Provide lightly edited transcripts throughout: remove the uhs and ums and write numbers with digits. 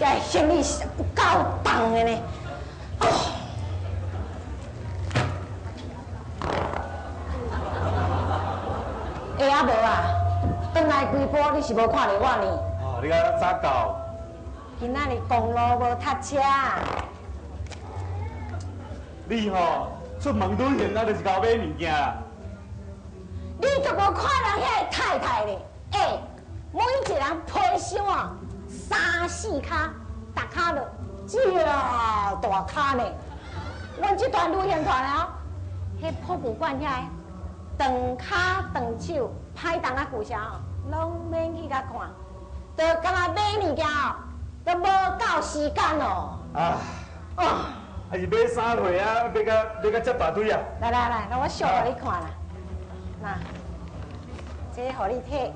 這行李是有夠重的呢。欸，啊無啊，轉來規晡你是無看著我呢？哦，你敢早到？今仔日公路無塞車。你吼出門旅行啊，就是𠢕買物件啦。你都無看人遐个太太咧？欸，每一個人皮箱啊，三四跤，逐跤落，遮大跤呢。阮這團旅行團啊，彼博物館遐个長跤長手歹動啊舊啥哦，攏免去共看，就干焦買物件哦，都無夠時間哦。啊！哦。還是買衫貨啊，買甲遮大堆啊！來來來，來我秀予你看啦。那，這個予你睇，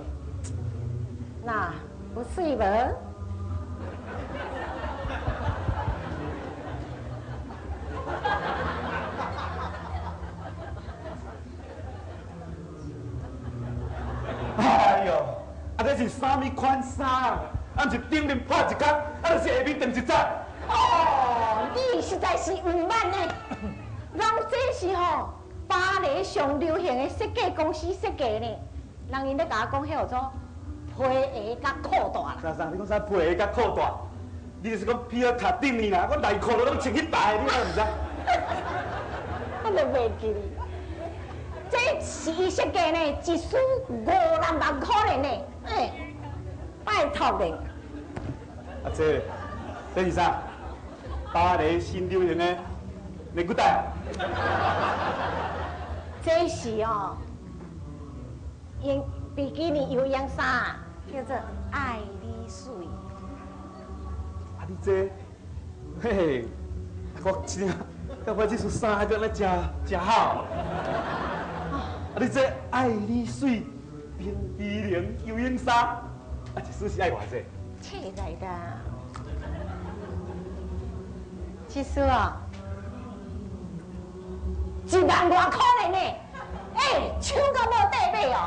那有媠無？哎喲，啊這是啥物款衫？啊，毋是頂面破一工，啊就是下面斷一截。哦，你實在是毋捌呢。人這是吼巴黎上流行的設計公司設計呢。人𪜶咧共我講，彼號做皮鞋佮褲帶啦。啥啥？你講啥皮鞋佮褲帶？你就是講披喺頭頂面啦，我內褲都攏穿去大，你敢毋知？我都袂記哩。這是伊設計呢，一束五六萬箍呢。欸，拜託咧。啊，這是啥？巴黎新流行的內褲帶。這是哦，用比基尼游泳衫，叫做愛你媠。啊，你這，嘿嘿，我真正感覺這束衫還閣咧誠誠好。啊，你這愛你媠冰淇淋游泳衫，啊，一束是愛偌濟？切來的。這束哦，1萬外箍呢！欸，搶到無底買哦，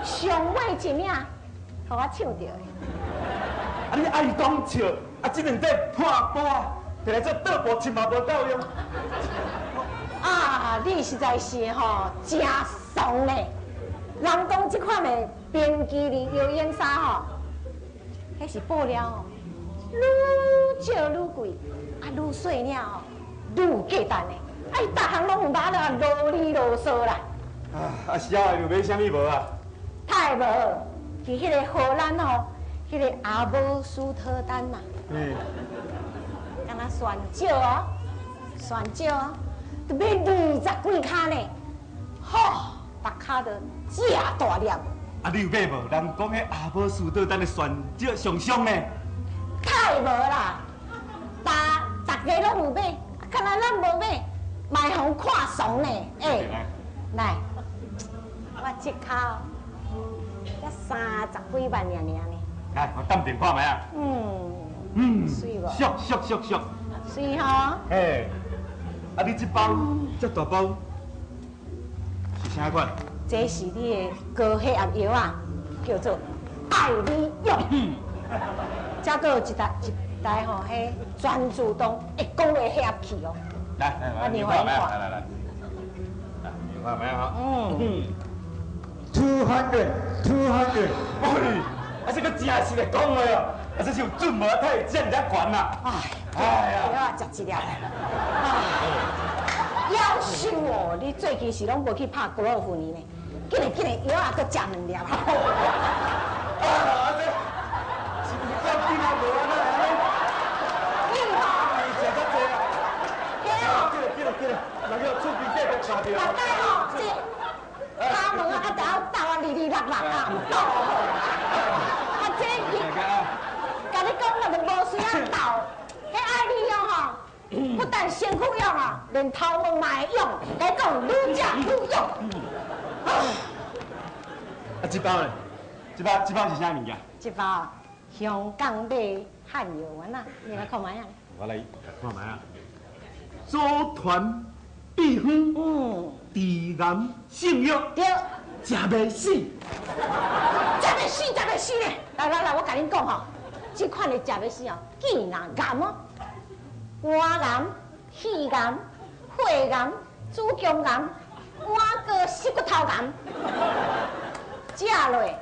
上尾一領，予我搶著的。啊，你愛講笑，啊，這兩塊破布啊，摕來做桌布穿嘛無夠用。啊，你實在是吼誠慫呢！人講這款的冰淇淋游泳衫吼，彼是布料哦，愈少愈貴，啊，愈細領哦，愈有價值呢。啊，伊逐項攏毋捌啦，囉里囉嗦啦。啊，啊，小的有買啥物無啊？太無，佇彼個荷蘭吼，彼個阿姆斯特丹呐。敢若旋少哦，旋少哦，都買20幾跤呢，吼，逐跤都遮大粒。啊，你有買無？人講彼阿姆斯特丹的旋石上俗呢。太無啦，逐逐个攏有買，敢若咱無買，嘛會予人看慫呢。欸，來，我這跤才30幾萬爾爾呢。來，我當陣看覓啊。媠無？俗俗俗俗。媠吼。嘿，啊，你這包這大包是啥款？這是你的高血壓藥啊，叫做愛你藥。這閣有一台一台吼，彼全自動會講話血壓器哦。來來來，你看覓啊？來來來，來你看覓啊？200, 200。哎，啊這個真實的講話哦，啊這是有準無？太會遮爾懸啦！哎呀，我食一粒。夭壽哦，你最近是攏無去拍高爾夫呢？緊來緊來，藥仔閣食兩粒。啊，這是毋是夠勁啊？無啊，哪會按呢？你吼，食遮濟啊！對哦。緊來緊來緊來，人叫厝邊隔壁看著。大概吼，這敲門啊，就要鬥啊，二二六六啊，鬥。啊，這伊，共你講，若就無需要鬥，彼愛你用吼，不但身軀用啊，連頭毛嘛會用，共你講愈食愈用。啊，這包咧？這包是啥物件？這包香港買漢藥丸啊，你來看覓啊？我來看覓啊。祖傳秘方，治癌聖藥，對，食袂死，食袂死，食袂死咧！來來來，我共恁講吼，這這款的食欲死哦，見人癌哦，肝癌、肺癌、血癌、子宮癌、碗糕膝骨頭癌，食落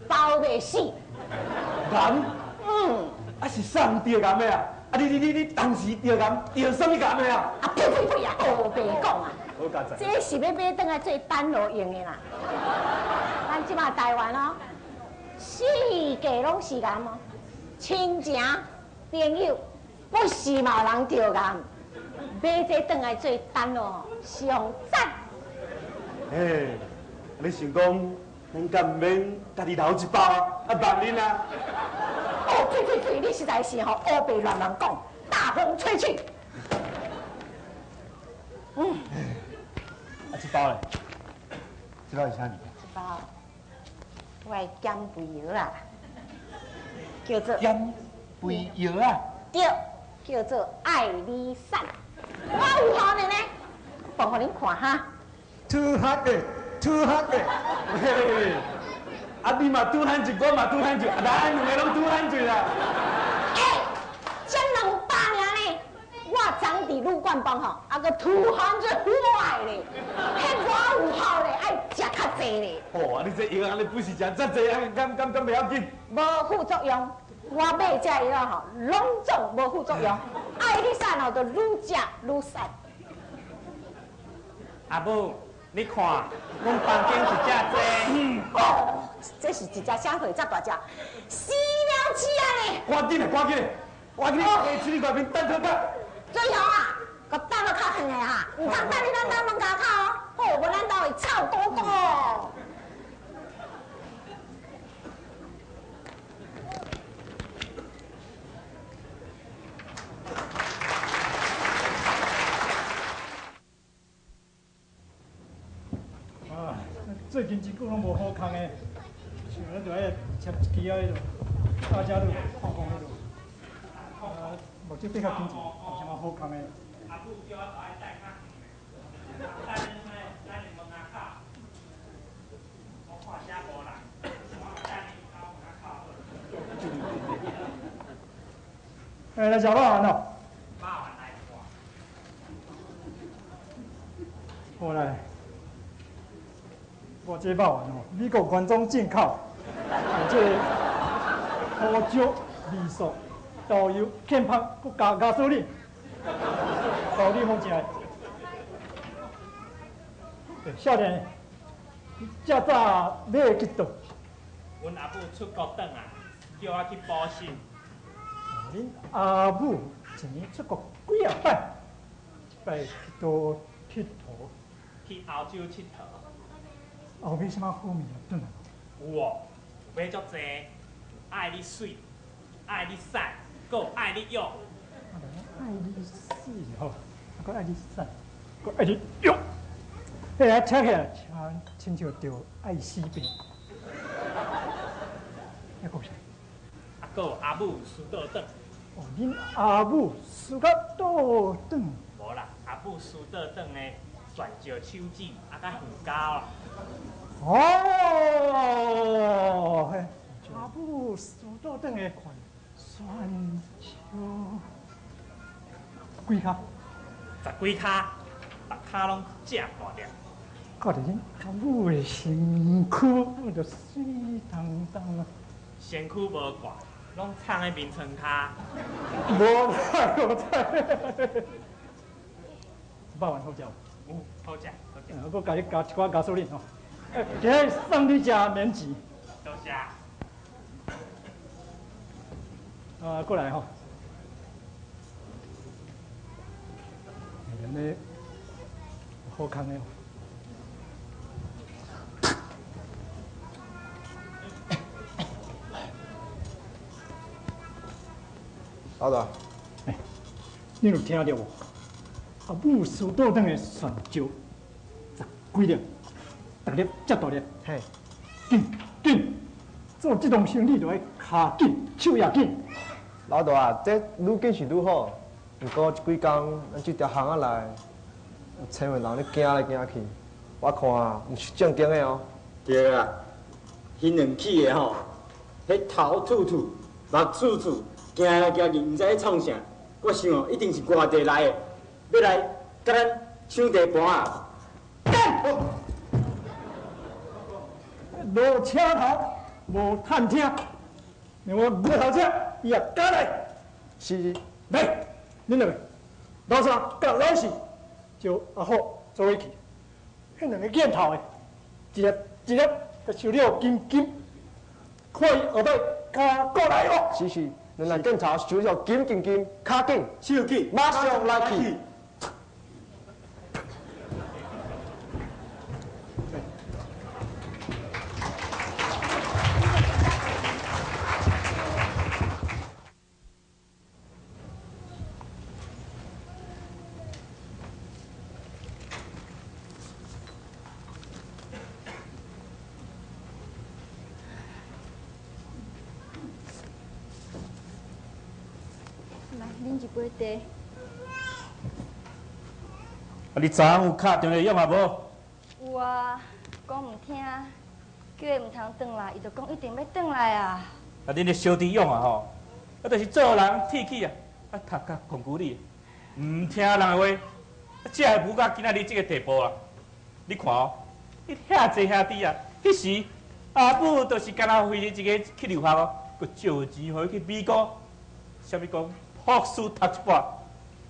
包袂死。癌？嗯。啊是啥人得癌的啊？啊你當時得癌，得啥物癌的啊？啊呸呸呸啊！烏白講啊！這是欲買轉來做等路用的啦。咱這馬台灣哦，四界攏是癌哦，親情朋友不是嘛有人得癌，買這轉來做等路上讚。嘿，你想講，咱敢毋免家己留一包啊？萬恁啊！哦，呸呸呸！你實在是吼烏白亂亂講，大風吹去。嗯。啊，這包咧？這包是啥物？這包，我的減肥藥啊，叫做減肥藥啊。對，叫做愛理散。我有予呢，放予恁看哈。200, 200。嘿，啊你嘛200，我嘛200，啊咱兩個攏200啦。欸，才200爾呢，我昨佇旅館房吼，啊閣205咧，彼偌有效咧，愛食較濟咧。哦，啊你這藥按呢不是食遮濟，啊敢敢敢袂要緊？無副作用，我買這藥吼，攏總無副作用。愛你瘦吼，就愈食愈瘦。阿母，你看，阮房間一隻這。哦，這是一隻啥貨？遮大隻，死了鼠仔咧！趕緊的，趕緊的，趕緊！欸，這裡外面等拖卡。最好啊，閣等落較遠的哈，毋通等佇咱兜門口口哦，好，無咱兜會臭糊糊。啊，最近真久攏無好康的，像咱就愛插一支啊，彼落，大家都看講彼落，啊，目睭比較緊一，有啥物好康的？欸，來食肉丸咯。肉丸來一碗。好來。我這肉丸哦，美國原裝進口，有這個胡椒、味素、豆油、芡香，閣加加蘇里，包你好食的。欸，少年，你遮早欲去佗？阮阿母出國轉來，叫我去補身。恁阿母一年出國幾仔擺？一擺去佗𨑨迌？去歐洲𨑨迌。後買啥物好物件轉來？有哦，有買足濟，愛你媠，愛你瘦，閣有愛你勇。啊，愛你媠吼，啊，閣愛你瘦，閣愛你勇。彼下聽起來親像著愛死病。抑閣有啥？啊，閣有阿母輸倒轉。哦，恁阿母輸甲倒轉。無啦，阿母輸倒轉的蒜椒手指，啊，佮魚膠啦。哦，嘿，阿母輸倒轉的款蒜椒幾跤？十幾跤，逐跤攏正大粒。看著恁阿母的身軀，就媠當當啊。身軀無掛，攏藏佇眠床跤。無彩無彩。肉丸好食無？有，好食，好食。我閣共你加一寡加蘇林吼。今日送你食免錢。多謝。啊，過來吼。按呢好康的哦。老大，欸，你有聽著無？阿母輸倒轉的蒜椒十幾粒，逐粒遮大粒。嘿，緊緊，做這檔生意就愛跤緊，手也緊。老大啊，這愈緊是愈好，毋過這幾工咱這條巷仔內有千萬人咧行來行去，我看啊，毋是正經的哦。對啊，彼兩起的吼，彼頭禿禿，目蹙蹙，行来行去，毋知咧创啥。我想哦，一定是外地来的，欲来共咱抢地盘啊！干！无车头，无探听，连我牛头车，伊也敢来。是。来，恁两个，老三佮老四，招阿虎做伙去。彼两个见头的，一粒一粒，共收了紧紧，看伊后摆敢过来无？是是，两个警察收了紧紧紧，较紧，手紧，马上来去。来，啉一杯茶。啊，你昨昏有敲电话约啊无？有啊，讲毋听，叫伊毋通转来，伊就讲一定欲转来啊。啊，恁的小弟勇啊吼，啊，就是做人铁齿啊，啊，读甲戆古里，毋听人的话，啊，才会无到今仔日这个地步啊。你看哦，你遐济兄弟啊，彼时阿母就是干焦为伊一个去留学哦，阁借钱予伊去美国，啥物讲博士读一半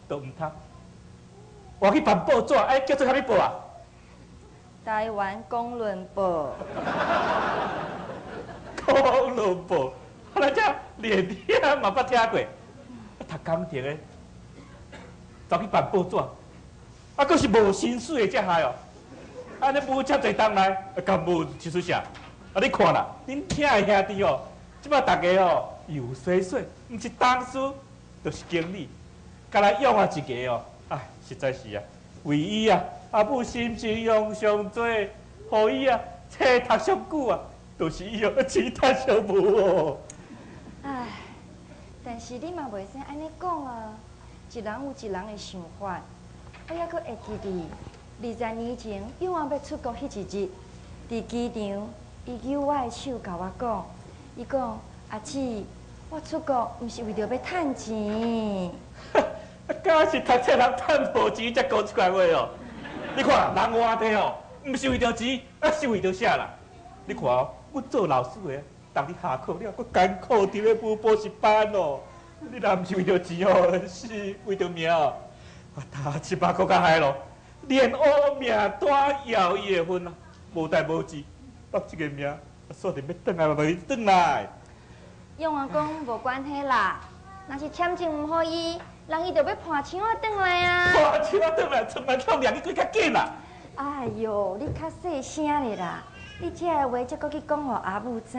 都毋读，我去办报纸，哎，叫做啥物报啊？台湾公论报。公论报，啊，咱这连听嘛捌听过，啊，读感情的，走去办报纸，啊，阁是无薪水的才害哦。按呢无遮济当来，啊，敢无一出啥？啊，你看啦，恁疼的兄弟哦，这摆大家哦，游水水，毋是董事，就是经理，干焦养啊一个哦，哎，实在是啊，为伊啊，阿母心情用上济，予伊啊，册读上久啊，就是伊哦，钱读上无哦。唉，但是你嘛袂使按呢讲啊，一人有一人的想法，我犹阁会记得20年前永安欲出国彼一日，伫机场，伊揪我的手，共我讲，伊讲阿姊，我出国毋是为著欲趁钱。敢是读册人趁无钱才讲这款话哦？你看人活的哦，毋是为著钱，啊是为著啥啦？你看哦，阮做老师的，逐日下课了，阁艰苦伫咧补补习班哦。你若毋是为著钱哦，是为著名哦。我头七八阁较害咯，连乌名单枵伊的份啊，无代无志，绑这个名，煞伫欲转来嘛，袂转来。勇仔讲无关系啦，若是签证毋予伊，人伊就欲破墙仔转来啊！破墙仔转来，出门创掠去几较紧啦！哎哟，你较细声咧啦！你这个话才阁去讲予阿母知，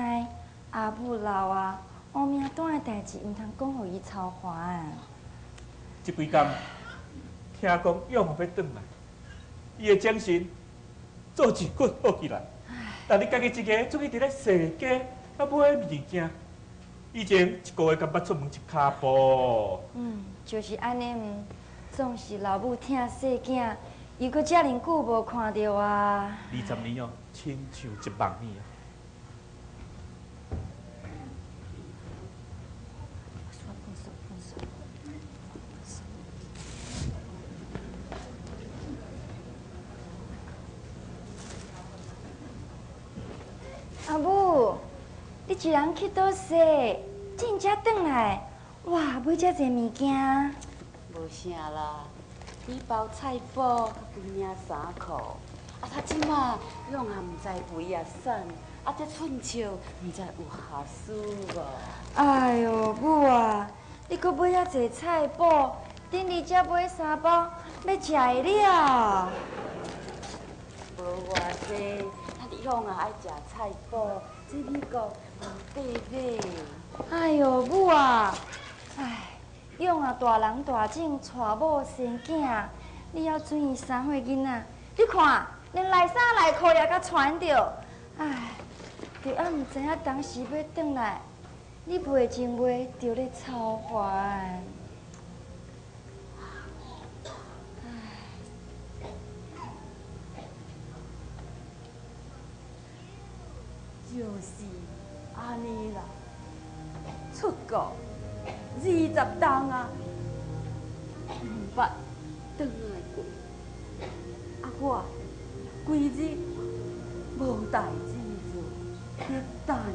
阿母老啊，乌名单的代志毋通讲予伊操烦。这几工听讲勇仔欲转来，伊的精神做一骨好起来。但你家己一个出去伫咧踅街，啊买物件，以前一个月敢捌出门一跤步。嗯，就是按呢毋，总是老母疼细囝，又阁遮尔久无看著啊。20年哦，亲像一梦尔。阿母，你一人去佗势，真正转来，哇，买遮济物件。无啥啦，米包菜脯，佮规领衫裤。啊，他这马勇也毋知肥啊瘦，啊，这寸笑毋知有瑕疵无？哎哟，母啊，你阁买遐济菜脯，顶日才买3包，欲食会了？无偌济，咱勇啊爱食菜脯，这美国无得买。哎哟，母啊，哎，勇啊大人大种，娶某生囝，你犹准伊3岁囡仔，你看连内衫内裤也共穿著，哎，就犹毋知影当时欲转来，你袂情袂就咧操烦。就是按呢啦，出国20冬啊，毋捌转来过。啊，我规日无代志做，咧等伊。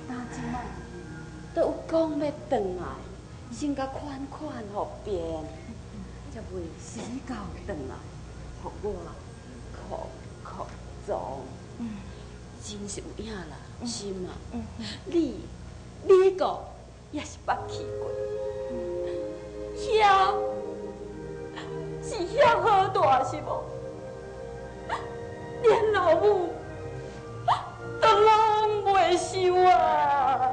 今这摆都有讲欲转来，先共款款予便，才袂死到转来，予我哭哭撞。真是有影啦，心啊！你美国也是捌去过，遐是遐好大是无？连老母都拢袂收啊！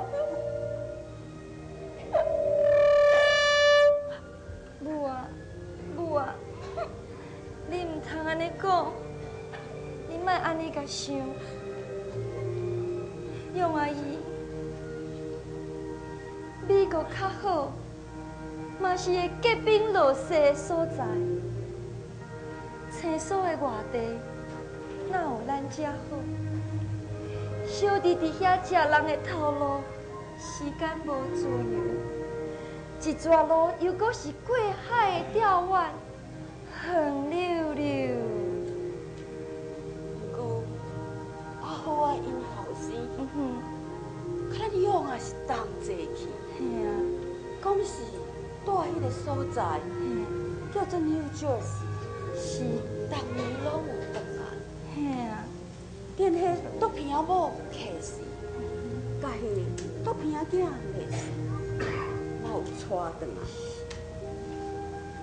母啊，母啊，你毋通按呢讲，你莫按呢共想。勇阿姨，美国较好，嘛是会结冰落雪的所在。青锁的外地，哪有咱遮好？小弟伫遐食人的头路，时间无自由，一逝路又阁是过海的钓远，远溜溜。不过，阿好啊，𪜶后生，佮咱勇也是同齐去。嘿啊，讲是住彼个所在，叫做 New Jersey，是，逐年拢有转来。嘿啊，连彼毒品仔某客死，佮彼毒品仔囝袂死，嘛有带转来。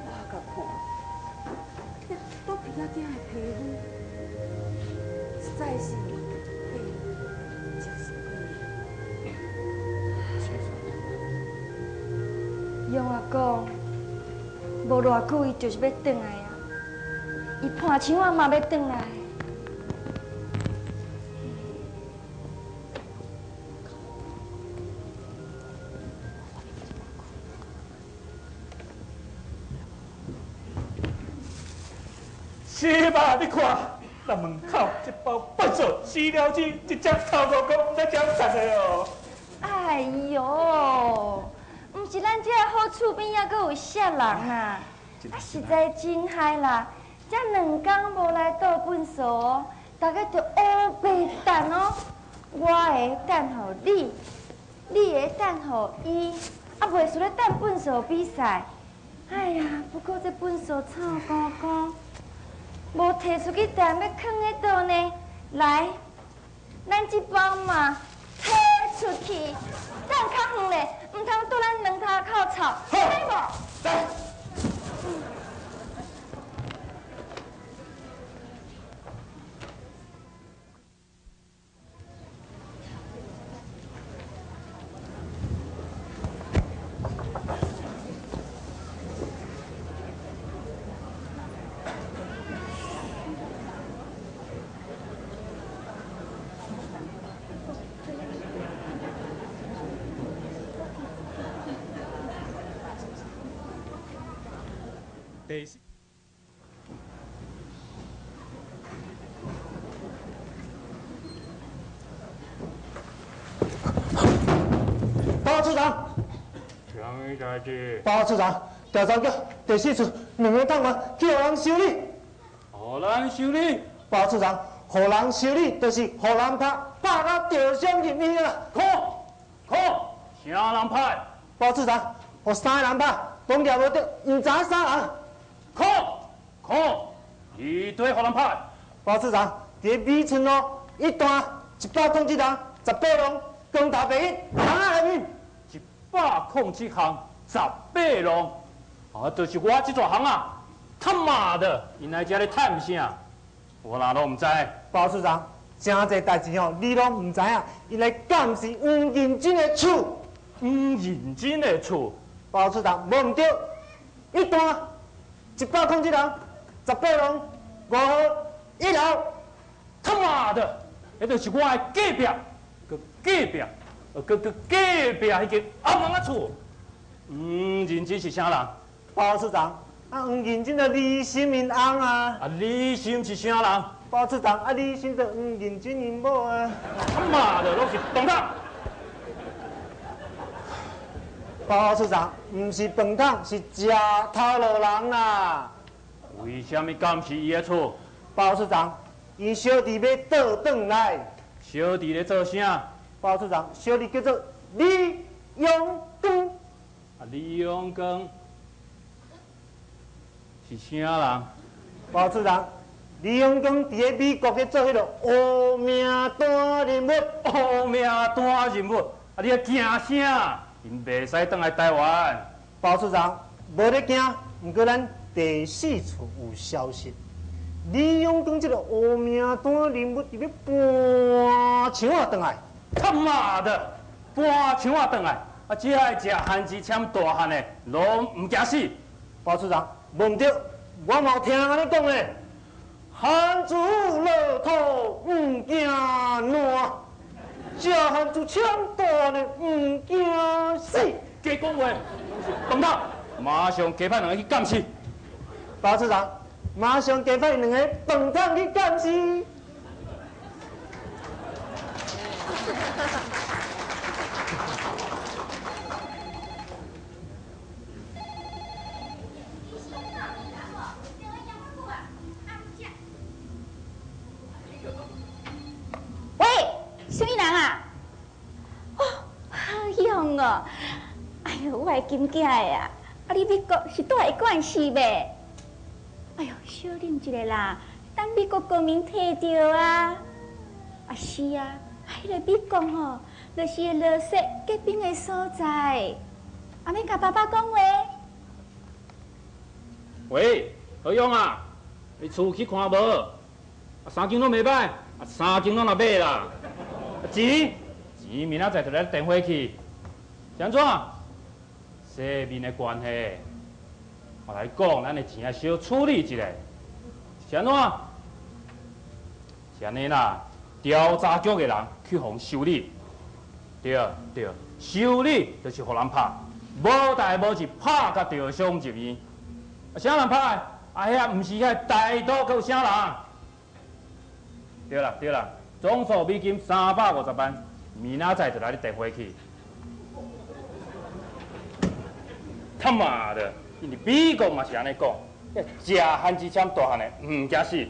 我共看，彼毒品仔囝的皮肤，实在是变就是勇阿讲，无偌久伊就是欲转来啊，伊破墙仔嘛欲转来。是吧？你看，咱门口这包粪扫死了子，一只头路讲毋知怎杀的哦。哎哟，毋是咱这好厝边犹阁有啥人啊？啊，实在真害啦！这两工无来倒粪扫哦，大家就乌白等哦。我会等予你，你会等予伊，啊，袂输咧等粪扫比赛。哎呀，不过这粪扫臭糊糊，无提出去等，欲囥佇佗呢？来，咱这包嘛提出去，等较远咧，毋通拄咱两头口臭，好无？来。第四。报告处长。啥物代志？报告处长，调查局第四处两个探员去予人修理。予人修理？报告处长，予人修理就是予人拍，拍到受伤入院啊！可可，啥人拍？报告处长，予三个人拍，讲掠无著，毋知影啥人。可可，伊对予人拍？报处长，伫美村路一段107人18弄光头白一巷仔内面。107巷18弄，啊，就是我这座巷啊！他妈的，𪜶来遮咧探啥？我哪拢毋知。包处长，真济代志吼，你拢毋知影。𪜶来敢是黄认真的厝？黄认真的厝？包处长，无毋对，一段107人18弄5号1楼。他妈的，彼就是我的隔壁，阁隔壁。阁阁隔壁彼间阿门仔厝，黄认真是啥人？包处长，啊黄认真就李心𪜶翁啊。啊李心是啥人？包处长，啊李心就黄认真𪜶某啊。他妈的，拢是动弹！包处长，毋是饭桶，是食头路人啦。为啥物监视伊的厝？包处长，𪜶小弟欲倒转来。小弟咧做啥？包处长，小弟叫做李永光。啊，李永光是啥人？包处长，李永光伫咧美国咧做彼个乌名单人物。乌名单人物，啊，你还惊啥？𪜶袂使转来台湾。包处长，无咧惊，毋过咱第四处有消息，李永光这个乌名单人物伫咧搬墙仔转来。他妈的，搬墙仔转来！啊，这个食番薯签大汉的，拢毋惊死。包处长，无毋对，我嘛有听人按呢讲咧，番薯落土毋惊烂，食番薯签大汉的毋惊死。加讲话，饭桶，马上加派两个去监视。包处长，马上加派两个饭桶去监视。喂，啥物人啊？哦，好勇哦！哎哟，我的金囝的啊！啊，你美国是住会惯势袂？哎哟，小啉一下啦，等美国国民提著啊！啊是啊，彼个美国吼，就是会落雪结冰的所在。啊，欲共爸爸讲话。喂，何勇啊，你厝去看无？啊，三间拢袂歹，啊，三间拢若买啦。钱，钱明仔载就来电话去。是按怎？世面的关系，我来讲，咱的钱爱小处理一下。是按怎？是按呢啦，调查局的人去予修理。对对，修理就是予人拍，无代无志拍甲受伤入院。啊，啥人拍的？啊，遐毋是遐大都，阁有啥人？对啦对啦，总数美金350万，明仔载就来你电话去。他妈的，𪜶伫美国嘛是按呢讲，食番薯签大汉的，毋惊死。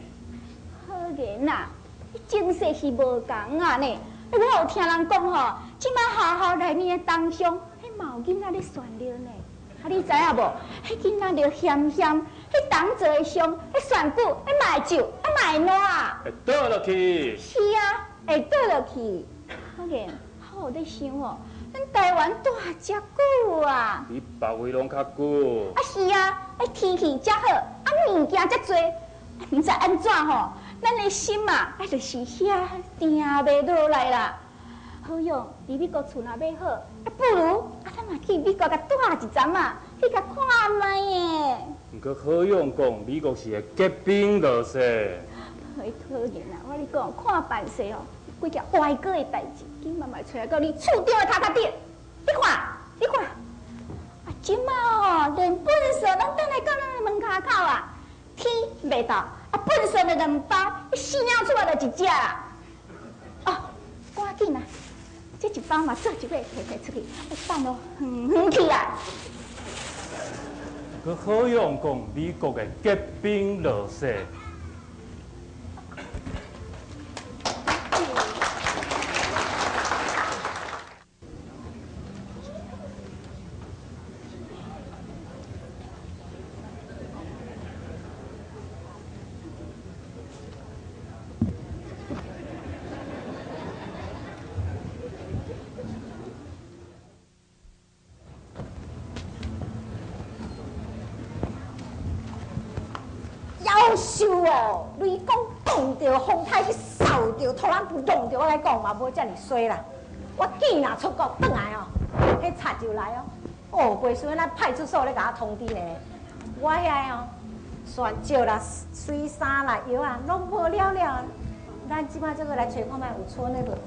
好言啊，情势是无仝啊呢。我有听人讲吼，这摆学校内面的同乡，彼嘛有囡仔咧炫尿呢。啊，你知影无？彼囡仔就险险，彼同做的伤，彼选举，彼嘛会皱，啊嘛会烂。会倒落去。是啊，会倒落去。好言，我有咧想哦，咱台湾住遮久啊。比别位拢较久。啊是啊，啊天气遮好，啊物件遮济，毋知按怎吼，咱的心啊，啊就是遐定袂落来啦。好勇，伫美国厝若欲好，啊不如啊咱嘛去美国共住一阵啊，去共看觅的。毋过好勇讲，美国是会结冰落雪。好讨厌啊！我跟你讲，看办事哦，几件歪过的代志，紧慢慢揣来到你厝长的头壳顶。你看，你看，啊，这马哦，连粪扫拢转来到咱的门跤口啊，天袂到，啊，粪扫就两包，死猫出来就一只啦。哦，赶紧啊！这一包嘛，做一尾提提出去，放落远远去啊！阁好勇讲，美国的结冰落雪。夭寿哦！雷公碰著风台去扫著，突然不弄著，我来讲嘛无遮尔衰啦。我见若出国转来哦，彼贼就来哦。哦，过时阵咱派出所咧共我通知呢。我遐哦，蒜石啦、水衫啦、药啊，拢无了了。咱这摆这个来揣看觅有剩的无？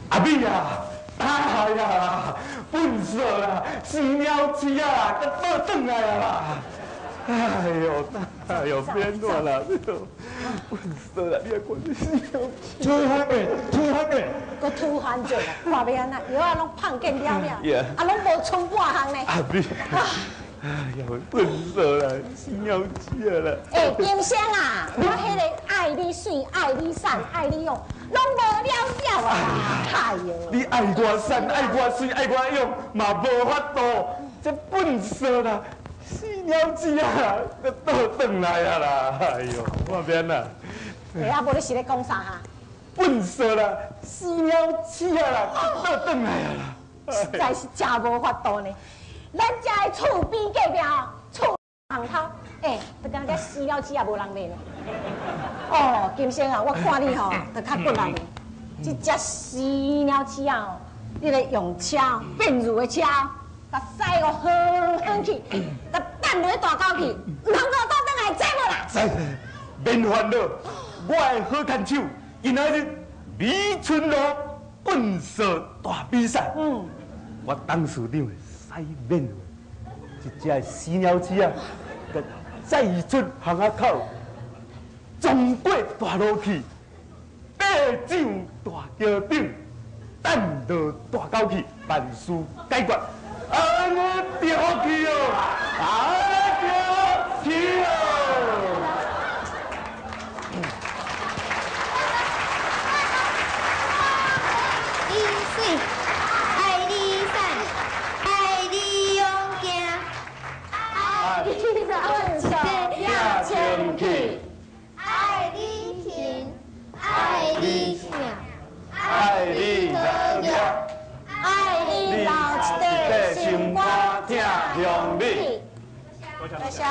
阿美啊！哎呀，粪扫啦，死猫鼠仔啦，阁倒转来啊啦！哎呦，哎呦，变怎啦？笨死啦！你也看这死鸟吐汗的，吐汗的，阁吐汗者啦，看欲按怎，药仔攏胖见了了，啊，攏无剩半项呢。阿美，哎呀，笨死啦，死鸟鼠啊啦！欸，金生啊，我彼个爱你媠，爱你瘦，爱你勇，攏无了了啊！哎呦，你爱我瘦，爱我媠，爱我勇，嘛无法度，这笨死啦！死鸟鼠啊，阁倒转来啊啦！哎呦，我免啦。欸，啊，无你是咧讲啥哈？笨死啦，死鸟鼠啊啦，倒转来啊啦！实在是真无法度呢。咱遮的厝边隔壁哦，厝巷头，欸，就敢若这死鸟鼠也无人认。哦，金生啊，我看你吼，就较骨力。这只死鸟鼠啊，哦，你咧用车变速的车，共驶个远远去，共等落大沟去，毋通阁倒转来，知无啦？知，免烦恼，我的好牵手，今仔日美春路粪扫大比赛，我董事长会使免费，这只死鸟鼠啊，共载出巷仔口，撞过大路去，爬上大桥顶，等落大沟去，万事解决。按呢对去哦，按呢对去哦。你媠，爱你瘦，爱你勇健，爱你笨手也清气，爱你勤，爱你疼，爱你好命，爱你留一块心肝疼乡里。多谢。